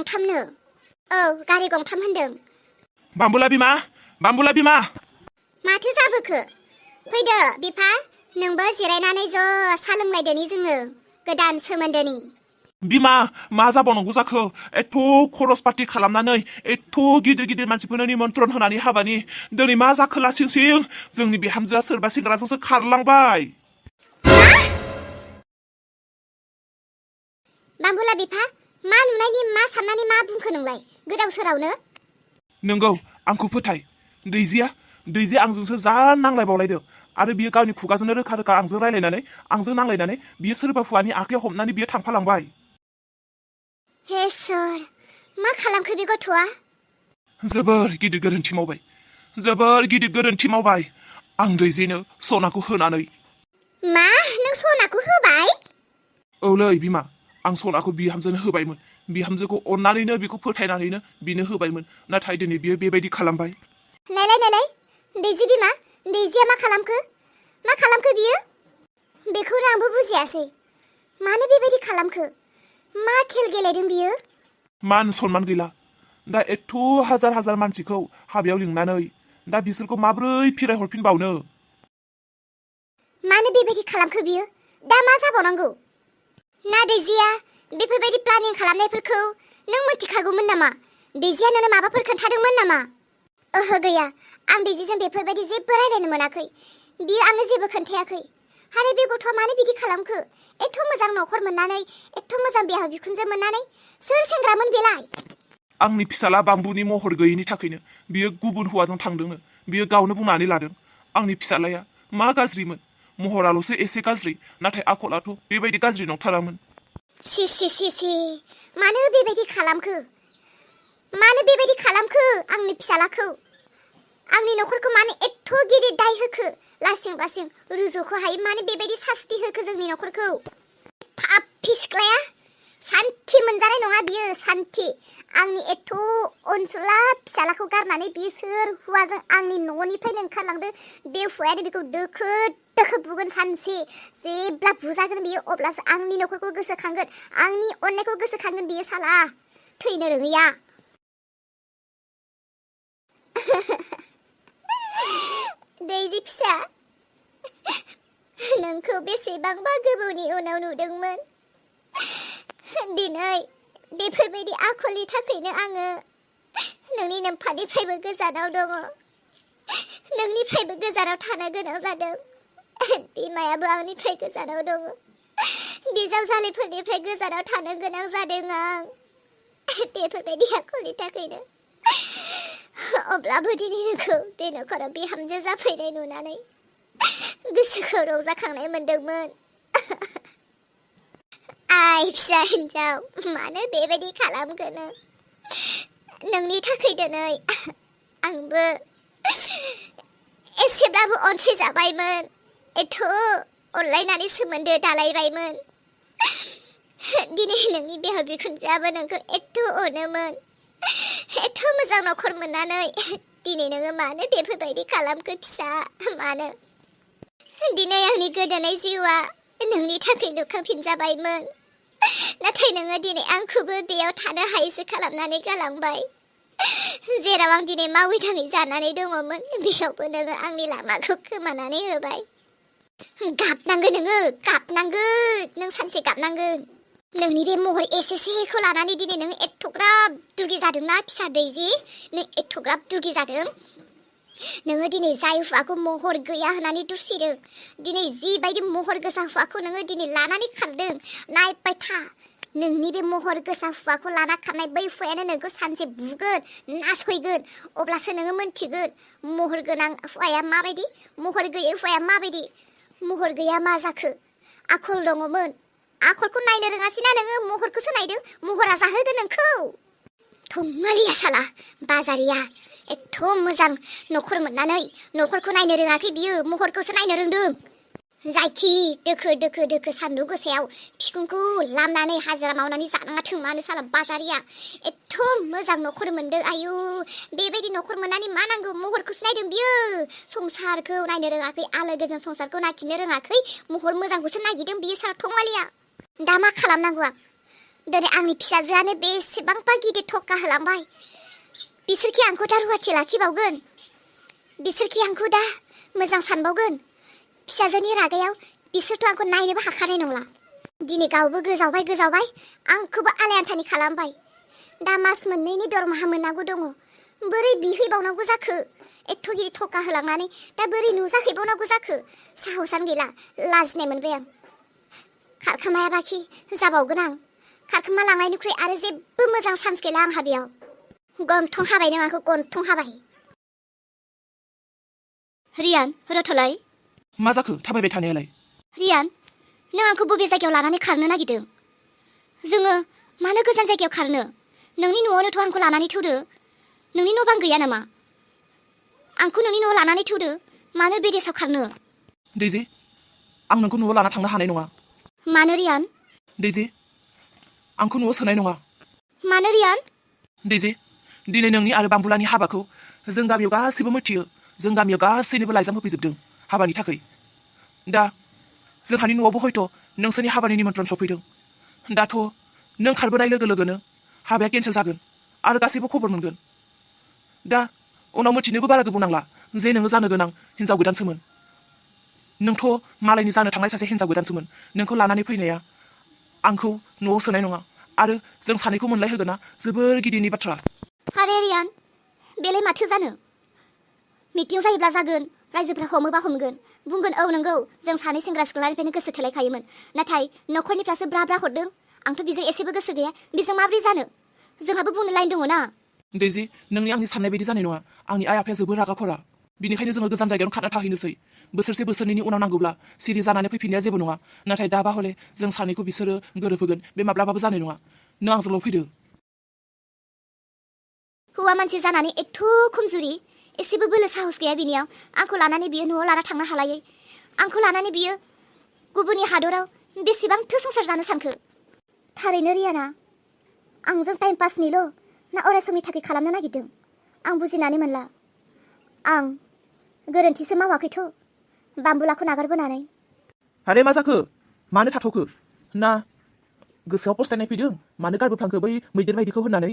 गंथामनो औ गारि गंथाम होनदों बाम्बुला बिमा माथो जाबोखो फैदो बिफा नोंबो जिरायनानै ज' सा लोंलायदोनि जोङो गोदान सोमोन्दोनि बिमा मा जाबावनांगौ जाखो एथ' खरस पाति खालामनानै एथ' गिदिर मानसिफोरनो निमन्त्रन होनानै हाबानि दिनै मा जाखो लासिं सिं जोंनि बिहामजोआ सोरबा सेंग्राजोंसो खारलांबाय बाम्बुला बिफा मा नुनायनि मा साननानै मा बुंखो नोंलाय गोदाव सोरावनो नोंगौ आंखौ फोथाय दैजिया आंजोंसो जा नांलायबावलायदों आरो बियो गावनि खुगाजोंनो रोखा आंजों नांलायनानै बियो सोरबा हुवानि आखायाव हमनानै बियो थांफालांबाय हे सोर मा खालामखो बे गथ'आ जोबोर गिदिर गोरोन्थि मावबाय आं दैजिनो सनाखौ होनानै मा नों सनाखौ होबाय औलै बिमा आं सनाखौ बिहामजोनो होबायमोन बिहामजोखौ अननानैनो बिखौ फोथायनानैनो बिनो होबायमोन नाथाय दिनै बियो बेबायदि खालामबाय नायलाय दैजि बिमा दैजिया मा खालामखो बियो बेखौनो आंबो बुजियासै मानो बेबायदि खालामखो मा खेल गेलेदों बियो मान सनमान गैला दा एथ' हाजार मानसिखौ हाबायाव लिंनानै दा बिसोरखौ माब्रै फिराय हरफिनबावनो मानो बेबायदि खालामखो बियो दा मा जाबावनांगौ ना दैजिया बेफोरबायदि प्लानिं खालामनायफोरखौ नों मिथिखागौमोन नामा दैजिया नोंनो माबाफोर खोन्थादोंमोन नामा ओहो गैया आं दैजिजों बेफोरबायदि जेबो रायलायनो मोनाखै बियो आंनो जेबो खोन्थायाखै आरो बे गथ'आ मानो बिदि खालामखो एथ' मोजां न'खर मोननानै एथ' मोजां बिहाव बिखुनजो मोननानै सोर सेंग्रामोन बेलाय आंनि फिसाला बाम्बुनि महर गैयैनि थाखायनो बियो गुबुन हौवाजों थांदोंनो बियो गावनो बुंनानै लादों आंनि फिसालाया मा गाज्रिमोन महराल'सो एसे गाज्रि नाथाय आखलाथ' बेबायदि गाज्रि नंथारामोन सि मानो बेबायदि खालामखो आंनि फिसालाखौ आंनि न'खरखौ मानो एथ' गिदिर दाय होखो लासिं बासिं रुजुखौ हायै मानो बेबायदि सास्ति होखो जोंनि न'खरखौ पापि सिख्लाया सान्थि मोनजानाय नङा बियो सान्थि आंनि एथ' अनसुला फिसालाखौ गारनानै बियो सोर हुवाजों आंनि न'निफ्रायनो ओंखारलांदो बे हुवायानो बेखौ दोखो बुगोन सानसे जेब्ला बुजागोन बियो अब्लासो आंनि न'खरखौ गोसोखांगोन आंनि अननायखौ गोसोखांगोन बियो साला थैनो रोङैया दैजि फिसा नोंखौ बेसेबांबा गोबावनि उनाव नुदोंमोन दिनै बेफोरबायदि आखलनि थाखायनो आङो नोंनि नोम्फानिफ्रायबो गोजानाव दङ नोंनिफ्रायबो गोजानाव थानो गोनां जादों बिमायाबो आंनिफ्राय गोजानाव दङ बिजावजालिफोरनिफ्राय गोजानाव थानो गोनां जादों आं बेफोरबायदि आखलनि थाखायनो अब्लाबो दिनै नोंखौ बे न'खराव बिहामजो जाफैनाय नुनानै गोसोखौ रंजाखांनाय मोनदोंमोन आइ फिसा हिन्जाव मानो बेबायदि खालामखो नोंनि थाखाय दिनै आंबो एसेब्लाबो अनसायजाबायमोन एथ' अनलायनानै सोमोन्दो दालायबायमोन दिनै नोंनि बिहाव बिखुनजोआबो नोंखौ एथ' अनोमोन एथ' मोजां न'खर मोननानै दिनै नोङो मानो बेफोरबायदि खालामखो फिसा मानो दिनै आंनि गोदोनाय जिउआ नोंनि थाखाय लुखांफिनजाबायमोन नाथाय नोङो दिनै आंखौबो बेयाव थानो हायैसो खालामनानै गालांबाय जेराव आं दिनै मावै दाङै जानानै दङमोन बेयावबो नोङो आंनि लामाखौ खोमानानै होबाय गाबनांगोन नों सानसे गाबनांगोन नोंनि बे महर एसेखौ लानानै दिनै नों एथ'ग्राब दुगि जादोंना फिसा दैजि नों एथ'ग्राब दुगि जादों नोङो दिनै जाय हुवाखौ महर गैया होननानै दुसिदों दिनै जिबायदि महर गोसा हुवाखौ नोङो दिनै लानानै खारदों नायबाय था नोंनि बे महर गोसा हुवाखौ लाना खारनाय बै हुवायानो नोंखौ सानसे बुगोन नासयगोन अब्लासो नोङो मोनथिगोन महर गोनां हुवाया माबायदि महर गैयै हुवाया माबायदि महर गैया मा जाखो आखल दङमोन आखलखौ नायनो रोङासैना नोङो महरखौसो नायदों महरा जाहोगोन नोंखौ थंगालिया साला बाजारिया एथ' मोजां न'खर मोननानै न'खरखौ नायनो रोङाखै बियो महरखौसो नायनो रोंदों जायखि दोखो सान्दुं गोसायाव बिखुंखौ लामनानै हाजिरा मावनानै जानाङाथों मानो साला बाजारिया एथ' मोजां न'खर मोनदों आयु बेबायदि न'खर मोननानै मा नांगौ महरखौसो नायदों बियो संसारखौ नायनो रोङाखै आलो गोजोन संसारखौ नागिरनो रोङाखै महर मोजांखौसो नागिरदों बियो साला थंगालिया दा मा खालामनांगौ आं दिनै आंनि फिसाजोआनो बेसेबांबा गिदिर थक्का होलांबाय। बिसोरखि आंखौ दा रुवाथि लाखिबावगोन, बिसोरखि आंखौ दा मोजां सानबावगोन। फिसाजोनि रागायाव बिसोरथ' आंखौ नायनोबो हाखानाय नंला। दिनै गावबो गोजावबाय आंखौबो आलाय-आथानि खालामबाय। दा मास मोननैनि दरमाहा मोननांगौ दङ। बोरै बिहैबावनांगौ जाखो? एथ' गिदिर थक्का होलांनानै दा बोरै नुजाहैबावनांगौ जाखो? साहसानो गैला, लाजिनाय मोनबाय आं। खारखोमाया बाखि जाबावगोन आं। खारखोमा लांनायनिख्रुइ आरो जेबो मोजां चान्स गैला आंहा बेयाव। गन्थं हाबाय नों आंखौ, गन्थं हाबाय। रियान, रथ'लाय। मा जाखो थाबायबाय थानायालाय? रियान, नों आंखौ बबे जायगायाव लानानै खारनो नागिरदों? जोङो मानो गोजान जायगायाव खारनो? नोंनि न'आवनोथ' आंखौ लानानै थौदो। नोंनि न' बां गैया नामा? आंखौ नोंनि न'आव लानानै थौदो। मानो बे देशआव खारनो? दैजि, आं नोंखौ न'आव लाना थांनो हानाय नङा। मानो रियान? दैजि, आंखौ न'आव सोनाय नङा। मानो रियान? दैजि, दिनै नोंनि आरो बाम्बुलानि हाबाखौ जों गामियाव गासैबो मिथियो। जों गामियाव गासैनोबो लाइजाम होफैजोबदों हाबानि थाखाय। दा जोंहानि न'आवबो हयथ' नोंसोरनि हाबानि निमन्त्रन सफैदों। दाथ' नों खारबोनाय लोगो लोगोनो हाबाया केन्सेल जागोन आरो गासैबो खबर मोनगोन। दा उनाव मिथिनोबो बारा गोबाव नांला जे नोङो जानो गोनां हिन्जाव गोदानसोमोन। नोंथ' मालायनि जानो थांनाय सासे हिन्जाव गोदानसोमोन। नोंखौ लानानै फैनाया आंखौ न'आव सोनाय नङा आरो जों सानैखौ मोनलाय होगोना जोबोर गिदिरनि बाथ्रा। आरे रियान, बेलाय माथो जानो? मिटिं जायोब्ला जागोन, रायजोफ्रा हमोबा हमगोन, बुंगोन औ नंगौ जों सानै सेंग्रा सिख्लानिफ्रायनो गोसो थोलायखायोमोन, नाथाय न'खरनिफ्रासो ब्रा ब्रा हरदों। आंथ' बेजों एसेबो गोसो गैया। बेजों माब्रै जानो? जोंहाबो बुंनो लाइन दङ ना। दैजि, नोंनि आंनि साननाय बायदि जानाय नङा। आंनि आइ आफाया जोबोर रागा खरा। बिनिखायनो जोङो गोजान जायगायावनो खारना थाहैनोसै। बोसोरसे बोसोरनैनि उनाव नांगौब्ला सिरि जानानै फैफिननाया जेबो नङा। नाथाय दाबा हले जों सानैखौ बिसोरो गोरोबहोगोन बे माब्लाबाबो जानाय नङा। नों आंजोंल' फैदो। हौवा मानसि जानानै एथ' खमजुरि, एसेबो बोलो साहस गैया बिनियाव। आंखौ लानानै बियो न'आव लाना थांनो हालायै। आंखौ लानानै बियो गुबुननि हादराव बेसेबांथो संसार जानो सानखो? थारैनो रियाना, आंजों टाइम पासनिल' ना अराय समनि थाखाय खालामनो नागिरदों? आं बुजिनानै मोनला। आं गोरोन्थिसो मावाखैथ' बाम्बुलाखौ नागारबोनानै। आरे मा जाखो? मानो थाथ'खो? ना गोसोआव पस्तायनाय फैदों? मानो गारबोफ्लांखो बै मैदेर बायदिखौ होननानै?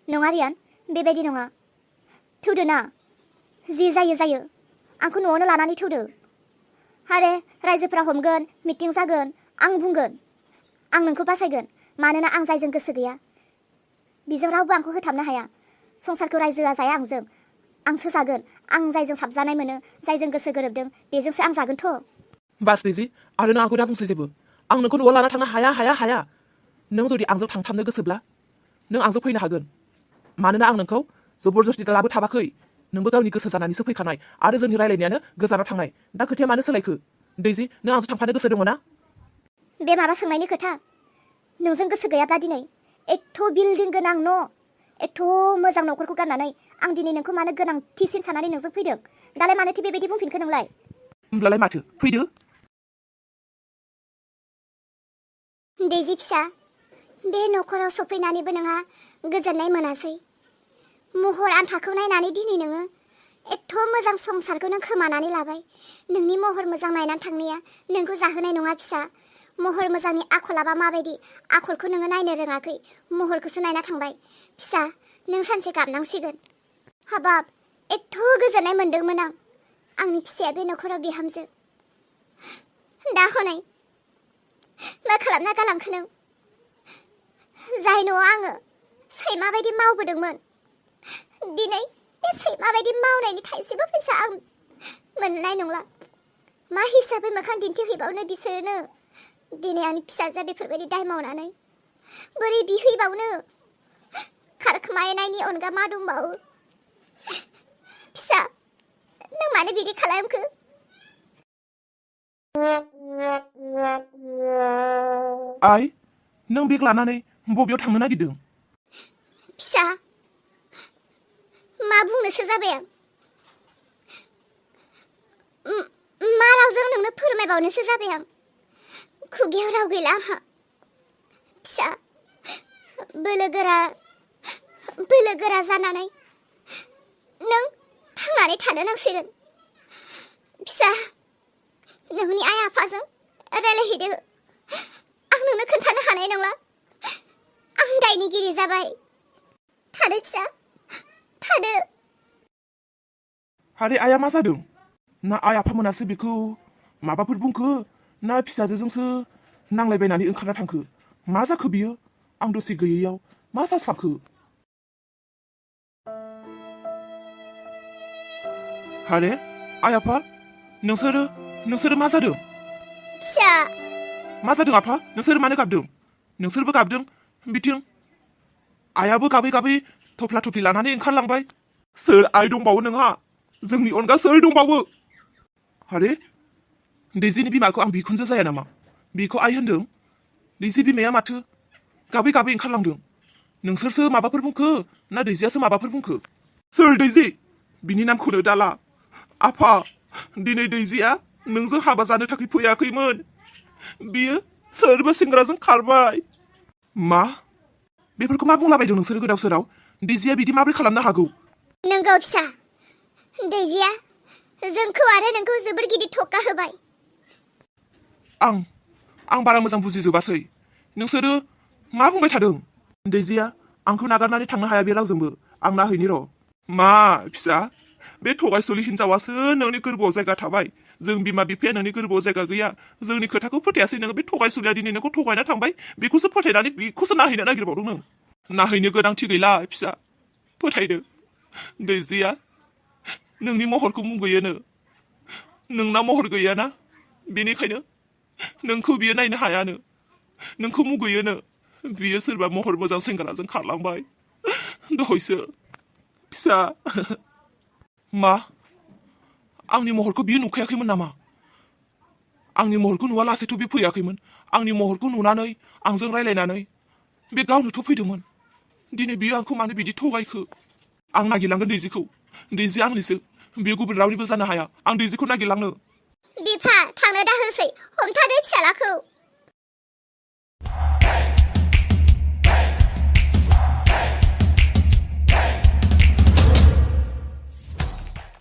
नङा रियान, बेबायदि नङा। थौदो ना, जि जायो जायो। आंखौ न'आवनो लानानै थौदो। आरे रायजोफ्रा हमगोन, मिटिं जागोन, आं बुंगोन आं नोंखौ बासायगोन। मानोना आं जायजों गोसो गैया बिजों रावबो आंखौ होथाबनो हाया। संसारखौ रायजोआ जाया आंजों, आंसो जागोन। आं जायजों साबजानाय मोनो, जायजों गोसो गोरोबदों बेजोंसो आं जागोनथ'। बास दैजि, आरो नों आंखौ दा बुंसै जेबो। आं नोंखौ न'आव लाना थांनो हाया। नों जुदि आंजों थांथाबनो गोसोब्ला नों आंजों फैनो हागोन। मानोना आं नोंखौ जबरदस्ति लाबोथाबाखै। नोंबो गावनि गोसो जानानैसो फैखानाय आरो जोंनि रायलायनायानो गोजानाव थांनाय। दा खोथाया मानो सोलायखो? दैजि, नों आंजों थांफानो गोसो दङ ना? बे माबा सोंनायनि खोथा? नोंजों गोसो गैयाब्ला दिनै एथ' बिल्डिं गोनां न', एथ' मोजां न'खरखौ गारनानै आं दिनै नोंखौ मानो गोनांथिसिन साननानै नोंजों फैदों? दालाय मानोथो बेबायदि बुंफिनखो नोंलाय? होमब्लालाय माथो, फैदो। दैजि फिसा, बे न'खराव सफैनानैबो नोंहा गोजोननाय मोनासै। महर आन्थाखौ नायनानै दिनै नोङो एथ' मोजां संसारखौ नों खोमानानै लाबाय। नोंनि महर मोजां नायनानै थांनाया नोंखौ जाहोनाय नङा फिसा। महर मोजांनि आखलाबा माबायदि, आखलखौ नोङो नायनो रोङाखै, महरखौसो नायना थांबाय। फिसा, नों सानसे गाबनांसिगोन। हाबाब, एथ' गोजोननाय मोनदोंमोन आं। आंनि फिसाया बे न'खराव बिहामजो। दा हनै मा खालामना गालांखो नों? जाय न'आव आङो सैमा बायदि मावबोदोंमोन, दिनै बे सैमा बायदि मावनायनि थाइसेबो फैसा आं मोननाय नंला। मा हिसाबै मोखां दिन्थिहैबावनो बिसोरनो? दिनै आंनि फिसाजोआ बेफोरबायदि दाय मावनानै बोरै बिहैबावनो? खारखोमानायनि अनगा मा दंबावो? फिसा, नों मानो बिदि खालामखो? आइ, नों बेग लानानै बबेयाव थांनो नागिरदों? फिसा, मा बुंनोसो जाबाय आं। मा रावजों नोंनो फोरमायबावनोसो जाबाय आं। खुगायाव राव गैला आंहा। फिसा, बोलो गोरा जानानै नों थांनानै थानो नांसिगोन। फिसा, नोंनि आइ आफाजों रायलायहैदो। आं नोंनो खोन्थानो हानाय नंला। आं दायनिगिरि जाबाय। थादो फिसा, थादो। आरे आइया मा जादों? ना आइ आफामोनासो बेखौ माबाफोर बुंखो ना फिसाजोजोंसो नांलायबायनानै ओंखारना थांखो? मा जाखो बियो? आं दसे गैयैयाव मा जास्लाबखो? आरे आइ आफा नोंसोरो मा जादों? फिसा। मा जादों आफा? नोंसोर मानो गाबदों? नोंसोरबो गाबदों? बिथिं आइयाबो गाबै गाबै थफ्ला थफ्लि लानानै ओंखारलांबाय। सोर आइ दंबावो नोंहा? जोंनि अनगा सोर दंबावो? आरे दैजिनि बिमाखौ आं बिखुनजो जाया नामा? बेखौ आइ होनदों? दैजि बिमाया माथो गाबै गाबै ओंखारलांदों। नोंसोरसो माबाफोर बुंखो ना दैजियासो माबाफोर बुंखो? सोर दैजि? बिनि नामखौनो दाला। आफा, दिनै दैजिया नोंजों हाबा जानो थाखाय फैयाखैमोन। बियो सोरबा सेंग्राजों खारबाय। मा? बेफोरखौ मा बुंलाबायदों नोंसोरो गोदाव सोराव? दैजिया बिदि माबोरै खालामनो हागौ? नंगौ फिसा। दैजिया जोंखौ आरो नोंखौ जोबोर गिदिर थक्का होबाय। आं बारा मोजां बुजिजोबासै। नोंसोरो मा बुंबाय थादों? दैजिया आंखौ नागारनानै थांनो हाया बे रावजोंबो। आं नाहैनि र'। मा फिसा? बे थगायसुलि हिनजावासो नोंनि गोरबोआव जायगा थाबाय। जों बिमा बिफाया नोंनि गोरबोआव जायगा गैया। जोंनि खोथाखौ फोथायासै नोङो। बे थगायसुलिया दिनै नोंखौ थगायना थांबाय। बेखौसो फोथायनानै बेखौसो नाहैनो नागिरबावदों नों। नाहैनो गोनांथि गैला फिसा। फोथायदो। दैजिया नोंनि महरखौ मुगैयोनो। नोंना महर गैयाना? बेनिखायनो नोंखौ बियो नायनो हायानो। नोंखौ मुगैयोनो। बियो सोरबा महर मोजां सेंग्राजों खारलांबाय दहायसो। फिसा। मा? आंनि महरखौ बियो नुखायाखैमोन नामा? आंनि महरखौ नुवालासेथ' बे फैयाखैमोन। आंनि महरखौ नुनानै आंजों रायलायनानै बे गावनोथ' फैदोंमोन। दिनै बियो आंखौ मानो बिदि थगायखो? आं नागिरलांगोन दैजिखौ। दैजिया आंनिसो। बियो गुबुन रावनिबो जानो हाया। आं दैजिखौ नागिरलांनो। बिफा थांनो दाहोसै। हमथादो फिसालाखौ।